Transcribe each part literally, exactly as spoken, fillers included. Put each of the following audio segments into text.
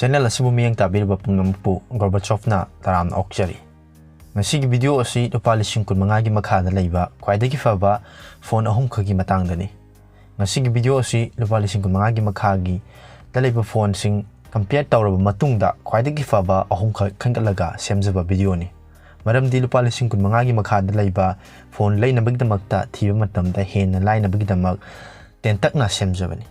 Channel ꯑꯁꯤꯕꯨ ꯃꯤꯠꯌꯦꯡ ꯇꯥꯕꯤꯔꯤꯕ ꯄꯨꯝꯅꯃꯛꯄꯨ ꯒꯣꯔꯕꯥꯆꯣꯚꯅ ꯇꯔꯥꯝꯅ ꯑꯣꯛꯆꯔꯤ꯫ ꯉꯁꯤꯒꯤ ꯚꯤꯗꯤꯑꯣ ꯑꯁꯤ ꯂꯨꯄꯥ ꯂꯤꯁꯤꯡ ꯀꯨꯟꯃꯉꯥꯒꯤ ꯃꯈꯥꯗ ꯂꯩꯕ ꯈ꯭ꯋꯥꯏꯗꯒꯤ ꯐꯕ ꯐꯣꯟ ꯑꯍꯨꯝꯈꯛꯀꯤ ꯃꯇꯥꯡꯗꯅꯤ꯫ ꯉꯁꯤꯒꯤ ꯚꯤꯗꯤꯑꯣ ꯑꯁꯤ ꯂꯨꯄꯥ ꯂꯤꯁꯤꯡ ꯀꯨꯟꯃꯉꯥꯒꯤ ꯃꯈꯥꯒꯤ ꯗ ꯂꯩꯕ ꯐꯣꯟꯁꯤꯡ ꯀꯝꯄꯤꯌꯔ ꯇꯧꯔꯕ ꯃꯇꯨꯡꯗ ꯈ꯭ꯋꯥꯏꯗꯒꯤ ꯐꯕ ꯑꯍꯨꯝꯈꯛ ꯈꯟꯒꯠꯂꯒ ꯁꯦꯝꯖꯕ ꯚꯤꯗꯤꯑꯣꯅꯤ꯫ ꯃꯔꯝꯗꯤ ꯂꯨꯄꯥ ꯂꯤꯁꯤꯡ ꯀꯨꯟꯃꯉꯥꯒꯤ ꯃꯈꯥꯗ ꯂꯩꯕ ꯐꯣꯟ ꯂꯩꯅꯕꯒꯤꯗꯃꯛꯇ ꯊꯤꯕ ꯃꯇꯝꯗ ꯍꯦꯟꯅ ꯂꯥꯏꯅꯕꯒꯤꯗꯃꯛ ꯇꯦꯟꯇꯛꯅ ꯁꯦꯝꯖꯕꯅꯤ꯫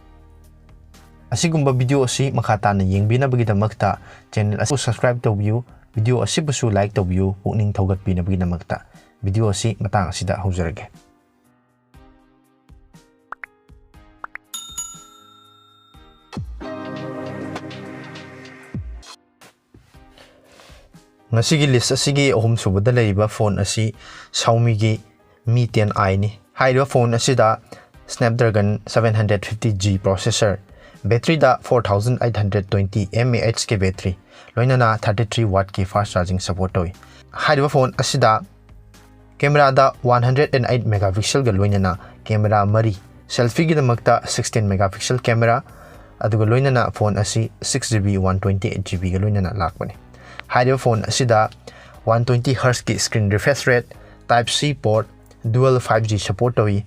ꯑꯁꯤꯒꯨꯝꯕ ꯚꯤꯗꯤꯑꯣ ꯑꯁꯤ ꯃꯈꯥ ꯇꯥꯅ ꯌꯦꯡꯕꯤꯅꯕꯒꯤꯗꯃꯛꯇ ꯆꯦꯅꯦꯜ ꯑꯁꯤꯕꯨ ꯁꯕꯁꯀ꯭ꯔꯥꯏꯕ ꯇꯧꯕꯤꯌꯨ, ꯚꯤꯗꯤꯑꯣ ꯑꯁꯤꯕꯨꯁꯨ ꯂꯥꯏꯛ ꯇꯧꯕꯤꯌꯨ, ꯄꯨꯛꯅꯤꯡ ꯊꯧꯒꯠꯄꯤꯅꯕꯒꯤꯗꯃꯛꯇ꯫ ꯚꯤꯗꯤꯑꯣ ꯑꯁꯤ ꯃꯇꯥꯡ ꯑꯁꯤꯗ ꯍꯧꯖꯔꯒꯦ꯫ ꯉꯁꯤꯒꯤ ꯂꯤꯁ ꯑꯁꯤꯒꯤ ꯑꯍꯨꯝꯁꯨꯕꯗ ꯂꯩꯔꯤꯕ ꯐꯣꯟ ꯑꯁꯤ Xiaomi-ꯒꯤ Mi ten i-ꯅꯤ꯫ ꯍꯥꯏꯔꯤꯕ ꯐꯣꯟ ꯑꯁꯤꯗ Snapdragon seven hundred fifty G processor, battery-ꯗ four thousand eight hundred twenty mAh-ꯀꯤ battery, ꯂꯣꯏꯅꯅ thirty three watt-ꯀꯤ fast charging support ꯇꯧꯏ꯫ ꯍꯥꯏꯔꯤꯕ ꯐꯣꯟ ꯑꯁꯤꯗ camera-ꯗ one hundred and eight megapixel-ꯒ ꯂꯣꯏꯅꯅ camera ꯃꯔꯤ, selfie-ꯒꯤꯗꯃꯛꯇ sixteen megapixel camera, ꯑꯗꯨꯒ ꯂꯣꯏꯅꯅ ꯐꯣꯟ ꯑꯁꯤ six GB one twenty eight GB-ꯒ ꯂꯣꯏꯅꯅ ꯂꯥꯛꯄꯅꯤ꯫ ꯍꯥꯏꯔꯤꯕ ꯐꯣꯟ ꯑꯁꯤꯗ one twenty hertz-ꯀꯤ screen refresh rate, Type-C port, dual five G support ꯇꯧꯏ꯫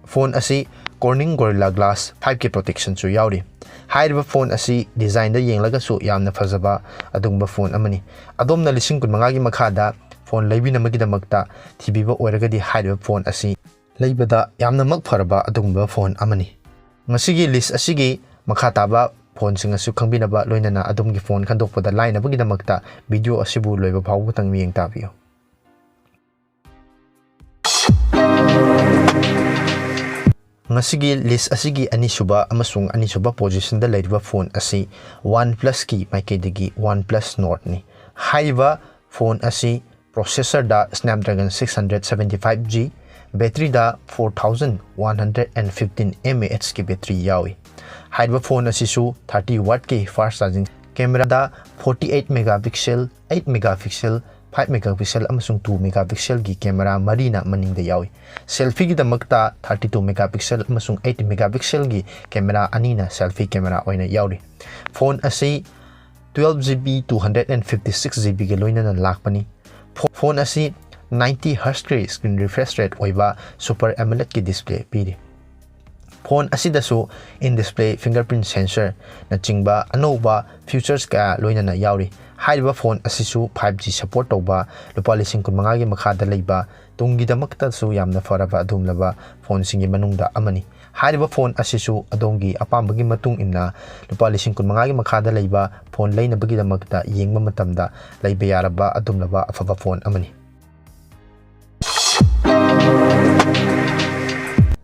ꯐꯣꯟ ꯑꯁꯤ Corning Gorilla Glass five-ꯀꯤ protection-ꯁꯨ ꯌꯥꯎꯔꯤ꯫ ꯍꯥꯏꯔꯤꯕ ꯐꯣꯟ ꯑꯁꯤ design-ꯗ ꯌꯦꯡꯂꯒꯁꯨ ꯌꯥꯝꯅ ꯐꯖꯕ ꯑꯗꯨꯒꯨꯝꯕ ꯐꯣꯟ ꯑꯃꯅꯤ꯫ ꯑꯗꯣꯝꯅ ꯂꯤꯁꯤꯡ ꯀꯨꯟꯃꯉꯥꯒꯤ ꯃꯈꯥꯗ ꯐꯣꯟ ꯂꯩꯕꯤꯅꯕꯒꯤꯗꯃꯛꯇ ꯊꯤꯕꯤꯕ ꯑꯣꯏꯔꯒꯗꯤ ꯍꯥꯏꯔꯤꯕ ꯐꯣꯟ ꯑꯁꯤ ꯂꯩꯕꯗ ꯌꯥꯝꯅꯃꯛ ꯐꯔꯕ ꯑꯗꯨꯒꯨꯝꯕ ꯐꯣꯟ ꯑꯃꯅꯤ꯫ ꯉꯁꯤꯒꯤ ꯂꯤꯁ ꯑꯁꯤꯒꯤ ꯃꯈꯥ ꯇꯥꯕ ꯐꯣꯟꯁꯤꯡ ꯑꯁꯨ ꯈꯪꯕꯤꯅꯕ, ꯂꯣꯏꯅꯅ ꯑꯗꯣꯝꯒꯤ ꯐꯣꯟ ꯈꯟꯗꯣꯛꯄꯗ ꯂꯥꯏꯅꯕꯒꯤꯗꯃꯛꯇ ꯚꯤꯗꯤꯑꯣ ꯑꯁꯤꯕꯨ ꯂꯣꯏꯕ ꯐꯥꯎꯕꯇꯪ ꯃꯤꯠꯌꯦꯡ ꯇꯥꯕꯤꯌꯨ꯫ ꯉꯁꯤꯒꯤ ꯂꯤꯁ ꯑꯁꯤꯒꯤ ꯑꯅꯤꯁꯨꯕ ꯑꯃꯁꯨꯡ ꯑꯅꯤꯁꯨꯕ position-ꯗ ꯂꯩꯔꯤꯕ ꯐꯣꯟ ꯑꯁꯤ OnePlus-ꯀꯤ ꯃꯥꯏꯀꯩꯗꯒꯤ OnePlus Nord-ꯅꯤ꯫ ꯍꯥꯏꯔꯤꯕ ꯐꯣꯟ ꯑꯁꯤ processor-ꯗ Snapdragon six hundred seventy five G, battery-ꯗ four thousand one hundred and fifteen mAh-ꯀꯤ battery ꯌꯥꯎꯏ꯫ ꯍꯥꯏꯔꯤꯕ ꯐꯣꯟ ꯑꯁꯤꯁꯨ thirty watt-ꯀꯤ fast charging, camera-ꯗ forty eight megapixel, eight megapixel, five megapixel ꯑꯃꯁꯨꯡ two megapixel-ꯒꯤ camera ꯃꯔꯤꯅ ꯃꯅꯤꯡꯗ ꯌꯥꯎꯏ꯫ Selfie-ꯒꯤꯗꯃꯛꯇ thirty two megapixel ꯑꯃꯁꯨꯡ eight megapixel-ꯒꯤ camera ꯑꯅꯤꯅ selfie camera ꯑꯣꯏꯅ ꯌꯥꯎꯔꯤ꯫ ꯐꯣꯟ ꯑꯁꯤ twelve GB two hundred and fifty six GBꯒ ꯂꯣꯏꯅꯅ ꯂꯥꯛꯄꯅꯤ꯫ ꯐꯣꯟ ꯑꯁꯤ ninety Hz screen refresh rate ꯑꯣꯏꯕ Super AMOLEDꯀꯤ display ꯄꯤꯔꯤ꯫ ꯐꯣꯟ ꯑꯁꯤꯗꯁꯨ in display fingerprint sensorꯅꯆꯤꯡꯕ ꯑꯅꯧꯕ features ꯀꯌꯥ ꯂꯣꯏꯅꯅ ꯌꯥꯎꯔꯤ꯫ ꯍꯥꯏꯔꯤꯕ ꯐꯣꯟ ꯑꯁꯤꯁꯨ five G support ꯇꯧꯕ, ꯂꯨꯄꯥ ꯂꯤꯁꯤꯡ ꯀꯨꯟꯃꯉꯥꯒꯤ ꯃꯈꯥꯗ ꯂꯩꯕ, ꯇꯨꯡꯒꯤꯗꯃꯛꯇꯁꯨ ꯌꯥꯝꯅ ꯐꯔꯕ ꯑꯗꯨꯒꯨꯝꯂꯕ ꯐꯣꯟꯁꯤꯡꯒꯤ ꯃꯅꯨꯡꯗ ꯑꯃꯅꯤ꯫ ꯍꯥꯏꯔꯤꯕ ꯐꯣꯟ ꯑꯁꯤꯁꯨ ꯑꯗꯣꯝꯒꯤ ꯑꯄꯥꯝꯕꯒꯤ ꯃꯇꯨꯡ ꯏꯟꯅ ꯂꯨꯄꯥ ꯂꯤꯁꯤꯡ ꯀꯨꯟꯃꯉꯥꯒꯤ ꯃꯈꯥꯗ ꯂꯩꯕ ꯐꯣꯟ ꯂꯩꯅꯕꯒꯤꯗꯃꯛꯇ ꯌꯦꯡꯕ ꯃꯇꯝꯗ ꯂꯩꯕ ꯌꯥꯔꯕ ꯑꯗꯨꯒꯨꯝꯂꯕ ꯑꯐꯕ ꯐꯣꯟ ꯑꯃꯅꯤ꯫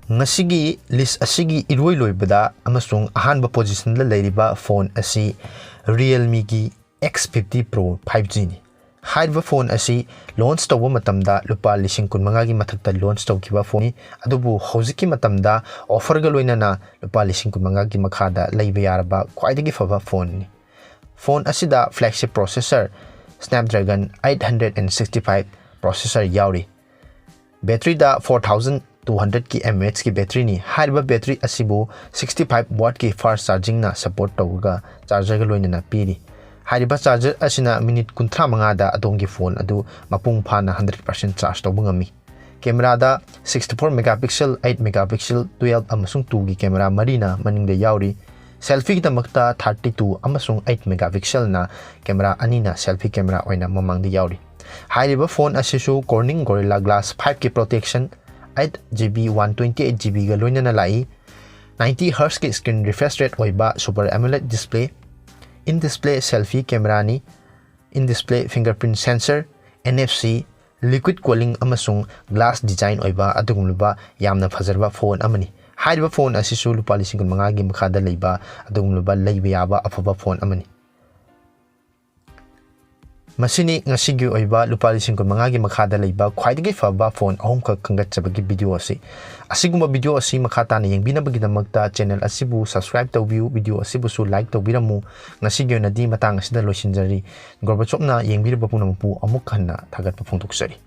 ꯉꯁꯤꯒꯤ list ꯑꯁꯤꯒꯤ ꯏꯔꯣꯏ ꯂꯣꯏꯕꯗ ꯑꯃꯁꯨꯡ ꯑꯍꯥꯟꯕ positionꯗ ꯂꯩꯔꯤꯕ ꯐꯣꯟ ꯑꯁꯤ Realmeꯒꯤ X fifty Pro five Gꯅꯤ꯫ ꯍꯥꯏꯔꯤꯕ ꯐꯣꯟ ꯑꯁꯤ launch ꯇꯧꯕ ꯃꯇꯝꯗ ꯂꯨꯄꯥ ꯂꯤꯁꯤꯡ ꯀꯨꯟꯃꯉꯥꯒꯤ ꯃꯊꯛꯇ launch ꯇꯧꯈꯤꯕ ꯐꯣꯟꯅꯤ, ꯑꯗꯨꯕꯨ ꯍꯧꯖꯤꯛꯀꯤ ꯃꯇꯝꯗ offerꯒ ꯂꯣꯏꯅꯅ ꯂꯨꯄꯥ ꯂꯤꯁꯤꯡ ꯀꯨꯟꯃꯉꯥꯒꯤ ꯃꯈꯥꯗ ꯂꯩꯕ ꯌꯥꯔꯕ ꯈ꯭ꯋꯥꯏꯗꯒꯤ ꯐꯕ ꯐꯣꯟꯅꯤ꯫ ꯐꯣꯟ ꯑꯁꯤꯗ flagship processor Snapdragon eight hundred and sixty five processor ꯌꯥꯎꯔꯤ꯫ Batteryꯗ four thousand two hundredꯀꯤ mAhꯀꯤ batteryꯅꯤ꯫ ꯍꯥꯏꯔꯤꯕ battery ꯑꯁꯤꯕꯨ sixty five wattꯀꯤ fast chargingꯅ support ꯇꯧꯔꯒ chargerꯒ ꯂꯣꯏꯅꯅ ꯄꯤꯔꯤ꯫ ꯍꯥꯏꯔꯤꯕ charger ꯑꯁꯤꯅ minute ꯀꯨꯟꯊ꯭ꯔꯥ ꯃꯉꯥꯗ ꯑꯗꯣꯝꯒꯤ ꯐꯣꯟ ꯑꯗꯨ ꯃꯄꯨꯡ ꯐꯥꯅ hundred percent charge ꯇꯧꯕ ꯉꯝꯃꯤ꯫ Cameraꯗ sixty four megapixel, eight megapixel, twelve ꯑꯃꯁꯨꯡ twoꯒꯤ camera ꯃꯔꯤꯅ ꯃꯅꯤꯡꯗ ꯌꯥꯎꯔꯤ꯫ Selfieꯒꯤꯗꯃꯛꯇ thirty two ꯑꯃꯁꯨꯡ eight megapixelꯅ camera ꯑꯅꯤꯅ selfie camera ꯑꯣꯏꯅ ꯃꯃꯥꯡꯗ ꯌꯥꯎꯔꯤ꯫ ꯍꯥꯏꯔꯤꯕ ꯐꯣꯟ ꯑꯁꯤꯁꯨ Corning Gorilla Glass fiveꯀꯤ protection, eight GB one twenty eight GBꯒ ꯂꯣꯏꯅꯅ ꯂꯥꯛꯏ꯫ ninety Hzꯀꯤ screen refresh rate ꯑꯣꯏꯕ Super AMOLED display, in display selfie cameraꯅꯤ, in display fingerprint sensor, NFC, liquid cooling ꯑꯃꯁꯨꯡ glass design ꯑꯣꯏꯕ ꯑꯗꯨꯒꯨꯝꯂꯕ ꯌꯥꯝꯅ ꯐꯖꯔꯕ ꯐꯣꯟ ꯑꯃꯅꯤ꯫ ꯍꯥꯏꯔꯤꯕ ꯐꯣꯟ ꯑꯁꯤꯁꯨ ꯂꯨꯄꯥ ꯂꯤꯁꯤꯡ ꯀꯨꯟꯃꯉꯥꯒꯤ ꯃꯈꯥꯗ ꯂꯩꯕ ꯑꯗꯨꯒꯨꯝꯂꯕ ꯂꯩꯕ ꯌꯥꯕ ꯑꯐꯕ ꯐꯣꯟ ꯑꯃꯅꯤ꯫ ꯃꯁꯤꯅꯤ ꯉꯁꯤꯒꯤ ꯑꯣꯏꯕ ꯂꯨꯄꯥ ꯂꯤꯁꯤꯡ ꯀꯨꯟꯃꯉꯥꯒꯤ ꯃꯈꯥꯗ ꯂꯩꯕ ꯈ꯭ꯋꯥꯏꯗꯒꯤ ꯐꯕ ꯐꯣꯟ ꯑꯍꯨꯝꯈꯛ ꯈꯟꯒꯠꯆꯕꯒꯤ video ꯑꯁꯤ꯫ ꯑꯁꯤꯒꯨꯝꯕ video ꯑꯁꯤ ꯃꯈꯥ ꯇꯥꯅ ꯌꯦꯡꯕꯤꯅꯕꯒꯤꯗꯃꯛꯇ channel ꯑꯁꯤꯕꯨ subscribe ꯇꯧꯕꯤꯌꯨ, video ꯑꯁꯤꯕꯨꯁꯨ like ꯇꯧꯕꯤꯔꯝꯃꯨ꯫ ꯉꯁꯤꯒꯤ ꯑꯣꯏꯅꯗꯤ ꯃꯇꯥꯡ ꯑꯁꯤꯗ ꯂꯣꯏꯁꯤꯟꯖꯔꯤ꯫ Gorbachev ꯌꯦꯡꯕꯤꯔꯕ ꯄꯨꯝꯅꯃꯛꯄꯨ ꯑꯃꯨꯛ ꯍꯟꯅ ꯊꯥꯒꯠꯄ ꯐꯣꯡꯗꯣꯛꯆꯔꯤ꯫